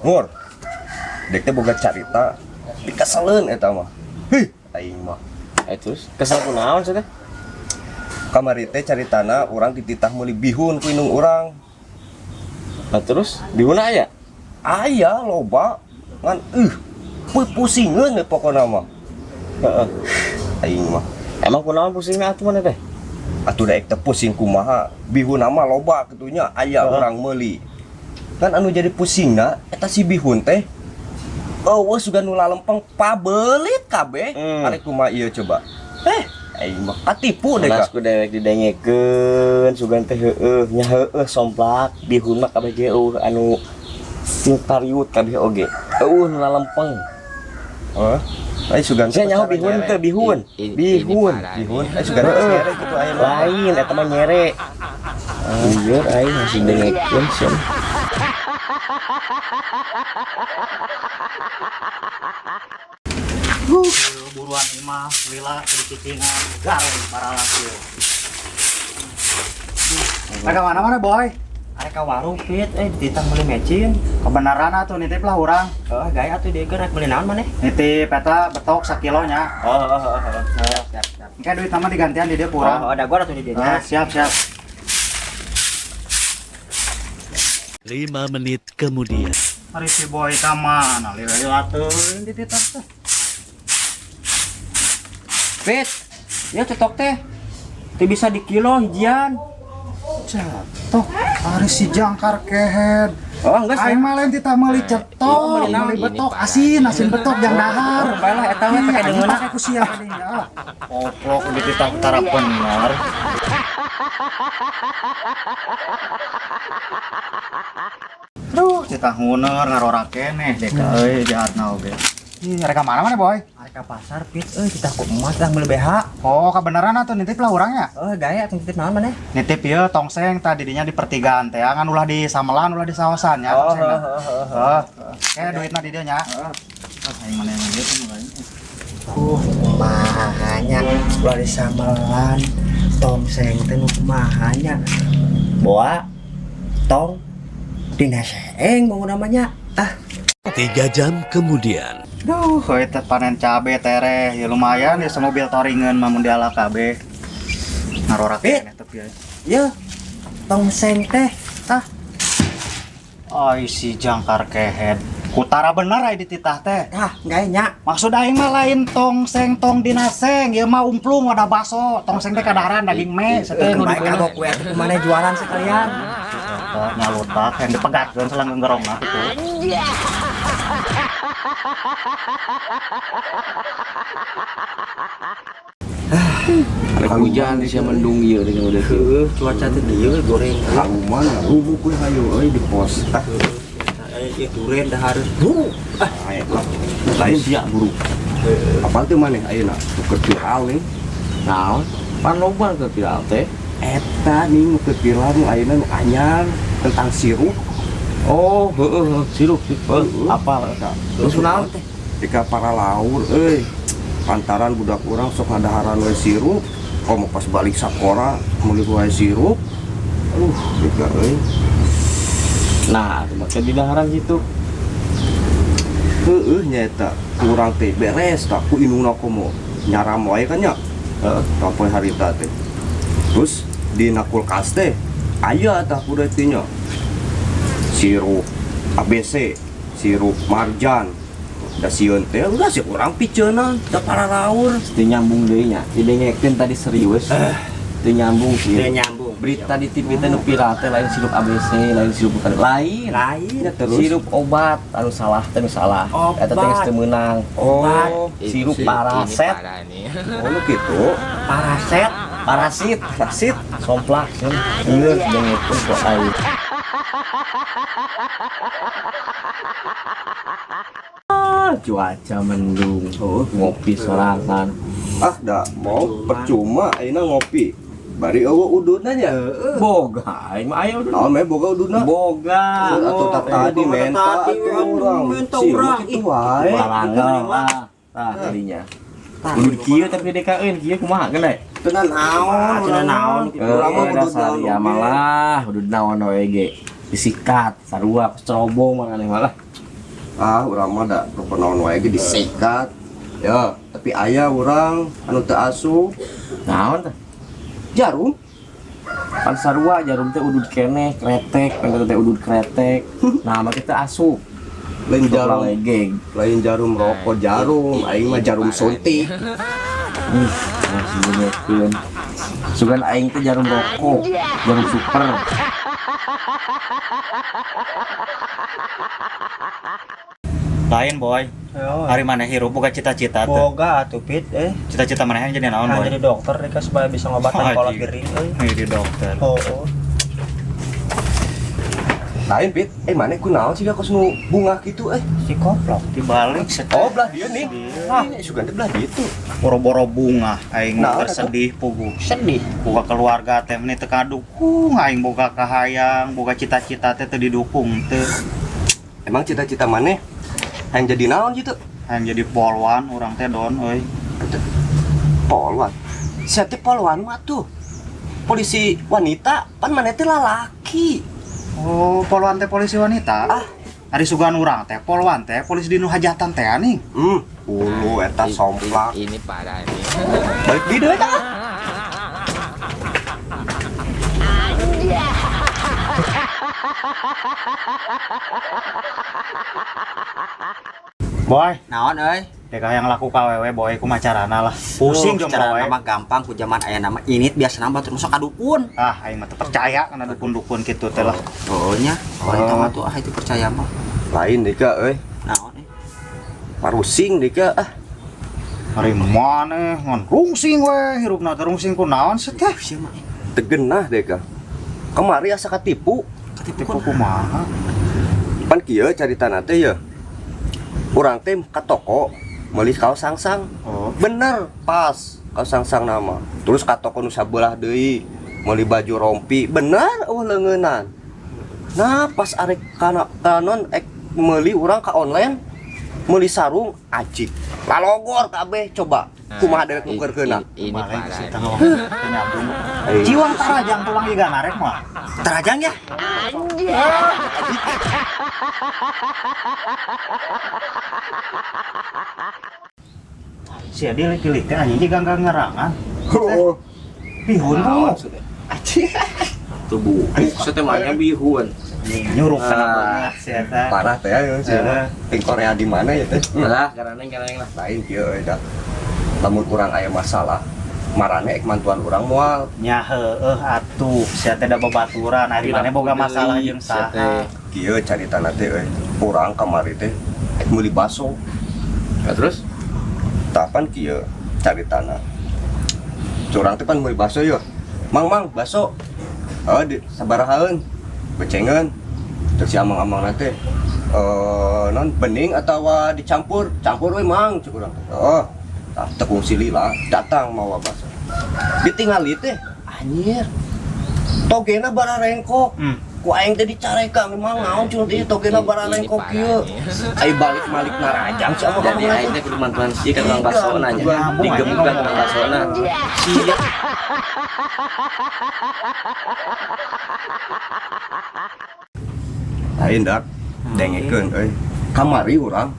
Mur. Dek teh boga carita pikaseleun eta mah. Hih, aing mah. Terus kesel kunaon sih teh? Kamari teh caritana urang dititah meuli bihun ku indung urang. Nah, terus bihun aya? Aya loba ngan pusingeun we pokona mah. Heeh. Aing mah. Emang kunaon pusingna atuh maneh teh? Atuh daek teh pusing kumaha, bihun mah loba kitu nya aya urang meuli. Kan anu jadi pusingna eta si bihun teh eueuh sugan nu lalempeng pabelit kabeh. Arek kumaha ieu coba? Aing mah katipu deh Ulas ka. Ku dewek didengekeun sugan teh heueuh nya heueuh somplak bihun mah kabeh ge eueuh anu sing pariut kabeh oge. Eueuh nu lalempeng. Heeh. Ai sugan Sia nyaho bihun teh bihun. Bihun. Bihun. Ai sugan teh nyere kitu aya mah. Lain eta mah nyere. Lieur aing masih dengekeun sia. Buruan imah lila dikicingan gareng para laki. Mereka mana-mana boy? Arek ka warung Pit, dititah meuli mecin. Kebenaran atuh nitip lah urang. Heeh, gaya atuh dia rek meuli naon maneh? Nitip eta betok sakilonya. Oh, heeh, heeh. Siap, siap, siap. Engke duit nama digantian di dia kurang. Oh, ada gua atuh di dieu nya. Siap, siap. 5 menit kemudian. Ari si boy ka mana lila-lila teuing dititah teh. Pit, ya cetok teh. Teu bisa di kilo hijian. Cetok, ari si jangkar kehed. Oh, enggak sih. Aing mah lain titah meuli cetok, meuli betok asin, asin betok jang dahar. Bae lah eta we pake deungeun. Pake ku sia tadi nya. Koplok dititah tara bener. Duh, titah nguner ngarora keneh dek euy jahatna oge. Ih, rek ka mana mana boy? Arek ka pasar Pit, euy titah ku emas tah meuli BH. Oh, kebenaran atuh nitip lah urang nya. Oh, gaya atuh nitip naon maneh? Nitip ieu tongseng tadi dinya di pertigaan teh, ngan ulah di samelan, ulah di saosan nya Oh, tongsengna. heeh, Heeh. Kayak duitna di dieu nya. Heeh. Aing mana yang duit nu lain. Kumaha nya ulah di samelan tongseng teh nu kumaha nya. Boa tong dina seeng mau namanya. Ah, 3 jam kemudian. Duh, euy teh panen cabe tereh, ya lumayan ya semobil toringeun mah mun diala kabeh. Ngarora keneh teh ieu. Ye, tongseng teh. Tah. Ai si jangkar kehed. Kutara bener ai dititah teh. Tah, gae nya. Maksud aing mah lain tongseng tong dina seng, ieu mah umplung wadah baso. Tongseng teh kadaharan daging me, sateh nu Bae dibeuneh. kagok we atuh kumaha jualan sekalian. Tah nyalutak yang dipegatkeun selang gerongna kitu. Arek hujan di sia mendung ieu dengan udah kieu. Heueuh, cuaca teh dieu goreng. Kaluman rubuk we hayu euy di pos. Ah, Ieu duren dah harus. Buru. Ah, aya lah. Lain Sia buru. Apal teu maneh ayeuna? Nu keur viral nih. Naon? Pan loba teu viral teh. Eta nih nu keur viral nu ayeuna nu anyar tentang sirup. Oh, heeh, sirup. Heuh, apal eta. Terus naon teh? Dika para laur euy. Pantaran budak urang sok ngadaharan we sirup. Komo pas balik sakola meuli wae sirup. Aduh, dika euy. Nah, atuh make di daharan situ. Heueuh nya eta urang teh beres tak ku indungna komo nyaram wae kan nya. Heeh, poe harita teh. Terus dina kulkas teh aya tah kudu teh nya. Sirup ABC, sirup marjan. Da sieun teh udah sih urang piceunan da para laur. Teu nyambung deui nya. Didengekeun tadi serius. Teu nyambung sih. Teu nyambung. Berita di TV teh nu viral teh lain sirup ABC, lain sirup bukan lain. Lain. Ya, terus Sirup obat anu salah teh nu salah. Obat. Eta teh geus teu meunang. Oh, Sirup paraset, oh nu kitu. Paraset. parasit, Parasit. Somplak cenah. Geus dengekeun ku aing. Cuaca mendung, ngopi sorangan. Ah, da mau percuma ayeuna ngopi. Bari eueuh ududna nya. Boga, aing mah aya udud. Naon meh boga ududna? Boga. Atuh tak tadi menta atuh urang. Menta Sieu urang. mah kitu wae. Barangel lah. Tah kadinya. Udud kieu tapi dekaeun kieu kumaha geus? Teu naon, Teu naon. Urang mah udud dasar naon ya oge. malah udud naon we ge. Disikat sarua cerobong maneh malah. Ah, urang mah da rokok naon wae ge disikat. Ya, tapi aya urang anu teu asup. Naon teh? Jarum. Pan sarua jarum teh udud keneh, kretek, pan teh udud kretek. Nah, mah kita asup. Lain jarum, Legeng. lain jarum rokok jarum, aing mah jarum suntik. Ih, masih dengekeun. Sugan aing teh jarum rokok, jarum super. Lain boy. Hari mana hirup boga cita-cita tuh. Boga atuh Pit eh. Cita-cita mana yang jadi naon Nah, boy? jadi dokter Rika supaya bisa ngobatan Oh, kolot anjing. gering euy. Jadi dokter. Oh, oh. Lain Pit, eh mana ku naon sih kos nu bunga gitu eh. Si koplok. Dibalik set. Oh, belah dia nih. Ah, sugan teh belah dieu tuh. Boro-boro bunga aing Naon mah sedih pugu. Sedih. Boga keluarga teh meni teu kadukung aing boga kahayang, boga cita-cita teh teu didukung teu. Emang cita-cita maneh hayang jadi naon gitu? Hayang jadi polwan urang teh don euy. Polwan. Sia teh polwan mah tuh. Polisi wanita, pan maneh teh lalaki. Oh, polwan teh polisi wanita. Ah. Ari sugan urang teh polwan teh polisi dinu hajatan teh aning. Ulu eta somplak. Ini parah ini. Balik di deui tah. Boy, Naon euy? dek hayang laku ka wewe boy kumaha carana lah. Pusing Duh, jomblo cara we. nama gampang ku zaman aya nama init biasa nama batur masuk ka dukun. Ah, aing mah teu percaya kana dukun-dukun kitu teh lah. Oh nya, orang tong atuh ah itu percaya mah. Lain dika euy. Naon eh? Parusing dika ah. Ari maneh ngan rungsing we hirupna teh rungsing ku naon sih teh? Sia mah eh. Tegenah deka. Kemari asa katipu. Katipu Tipu kumaha? Pan kieu caritana teh ye. Urang teh ka toko meuli kaos sangsang. Oh. Bener, pas kaos sangsang nama. Terus ka toko nu sabelah deui meuli baju rompi, bener eueuh leungeunan. Nah, pas arek kana kanon ek meuli urang ka online meuli sarung ajik. Lalogor kabeh coba. Kumaha dewek nukerkeunna? Ini Balik parah sih ini. tangga teu nyambung. Jiwang tarajang tulang iga narek mah. Terajang ya? Sia dilik-dilik teh anjing jiga nggak ngerangan. Oh, Bihun tuh. Tuh bu, saya teh mah bihun. Nyuruh kana Ah. banget sia teh. parah teh ya sih. Ting Korea di mana ya teh? Lah, garaneng-garaneng lah. Lain kieu euy da. Lamun urang aya masalah, marane ek mantuan urang moal. Nya heueuh atuh sia teh da babaturan ari maneh boga masalah jeung saha. Kieu caritana teh euy. Urang kamari teh ek meuli baso. Nah, terus? Tapan kieu caritana. Curang teh pan meuli baso yeuh. Mang mang baso. Oh, di sabarahaeun. Becengeun. Terus si amang-amang teh non bening atawa dicampur, campur we mang cek urang teh. Oh, tah tekung silila datang mawa baso. Ditingali teh anjir. Togena bararengkok. Ku aing teh dicarekan memang naon cun teh togena bararengkok kieu. Ai balik-malik narajang si amang Jadi aing teh kudu mantuan sih ka tukang basona nya. Digebukan tukang basona. Sia. Lain dak, dengekeun euy. Kamari urang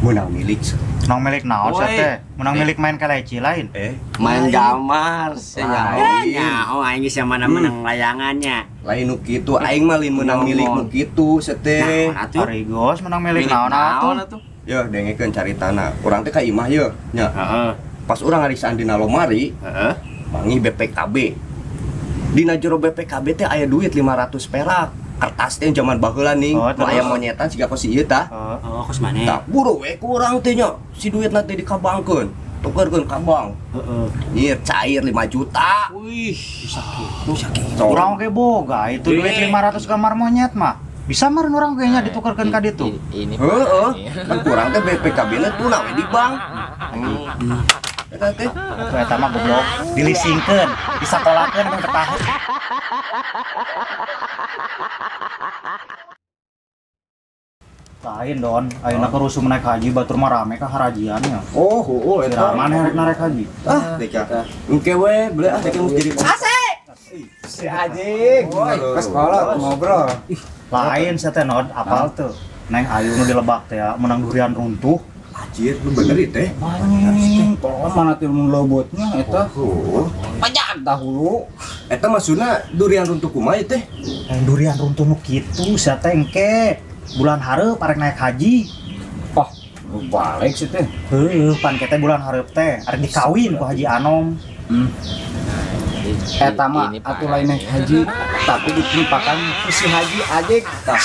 meunang milik. Menang milik naon sia Woi. teh? Menang milik main kaleci lain. Eh, Main gamar sia Lain. nyaho aing geus mana menang layangannya. Lain nu kitu aing mah lain meunang milik nu kitu seteh. Naon atuh? Ari gos menang milik naon atuh? Yeuh, dengekeun caritana. Urang teh ka imah yeuh, nya. Heeh. Pas urang ngariksaan dina lomari, Heeh. manggih BPKB. Dina jero BPKB teh aya duit 500 perak. Kertas teh zaman baheula ning, Oh, nu aya terus? monyetan siga kos ieu tah. Heeh. Oh, kos maneh. Tah buru we ku urang teh nya, si duitna teh dikabangkeun. Tukerkeun ka bank. Heeh. Nyir cair 5 juta. Wih. Bisa kitu. Urang oge boga itu duit 500 gambar monyet mah. Bisa meureun urang ge nya ditukerkeun ka ditu. Ini Heeh, parah ini. kan kurang teh BPKB na tuna we di bank. Eta teh. Atuh eta mah goblok dilisingkeun, disakolakeun kan ketahan. Lain don, ayeuna keur usum naik haji batur mah rame ka harajian nya. Oh, heueuh Si Rahman rek narek haji. Ah, deka. Engke we, beli ah deka mesti jadi Si anjing. Pas kolot ngobrol. Lain sia teh nod apal tuh. Neng ayu nu dilebak teh ya, menang durian runtuh. Anjir, lu bener itu teh. Anjing, kalau mana tuh mun lobotnya eta. Oh, Pajak dahulu. eta maksudna durian runtuh kumaha ieu teh? Yang durian runtuh nu kitu sia teh engke. Bulan hareup arek naik haji. Wah, lu balik sih teh. Heuh, pan teh bulan hareup teh arek dikawin ku Haji Anom. Eta mah atuh lain naik haji, tapi ditimpakan ku si haji ajek. Tah.